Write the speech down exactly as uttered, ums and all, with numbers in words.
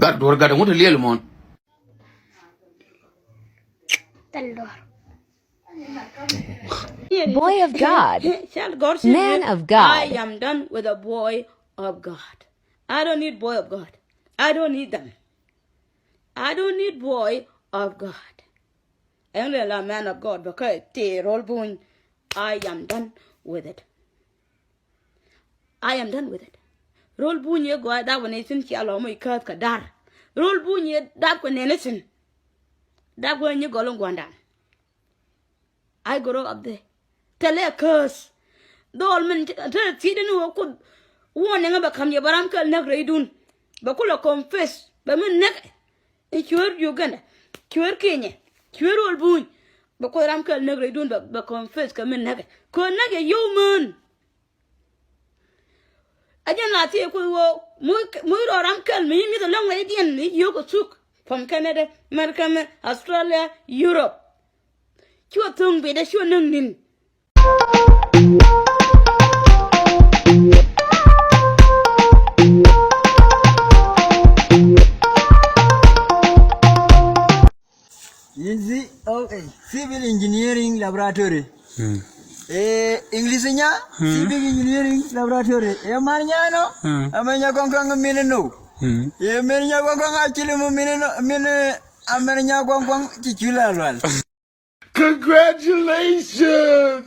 Gat duɔr gat ŋut liɛl mɔn. Boy of God. Man of God. I am done with a boy of God. I don't need boy of God. I don't need them. I don't need boy of God. Ɛn lɛ la man of God bɛ kä tëë ro̱l buny. I am done with it. I am done with it. Ro̱l buny yɛ gɔaa dap kɛ nɛy thi̱n cia lɔ moc kääth kɛ da̱r. Ro̱l buny yɛ dap kɛ nɛn thi̱n. Dap kɛ nyi gɔl in gua̱ndan. I grow up there. Thilɛ a curse. Dhɔl min te thiecdä ni wä Kuoth. Warning bɛ ka̱m yɛ bɛ ram kɛl näk rɛydun. Bɛ kulɛ confess bɛ min näk. I̱ cuäär Uganda, cuäär Kenya, cuäär ro̱l buny. Bɛ Kuoth ram kɛl näk rɛydun bɛ, bɛ confess kɛ min näk. Kɛ näk yɛ yio̱w mään. A jɛn la thiec Kuoth ɣöö muc, muc rɔ ram kɛl mi mi̱th a lɔ̱ŋ rɛydiɛn i̱ yio̱w kɛ thuk. From Canada, America, Australia, Europe. Cuɛ tho̱ŋ bi̱i̱dɛ cuɛ näk ni̱n. Easy, okay. Civil Engineering Laboratory. Eh, English nya? Civil Engineering Laboratory. Eh, mar nya no? Amɛ nya kɔŋ kɔŋ mini no. Eh, mini nya kɔŋ kɔŋ a chili mu mini no, mini amɛ nya kɔŋ kɔŋ ci chula lwal. Congratulations!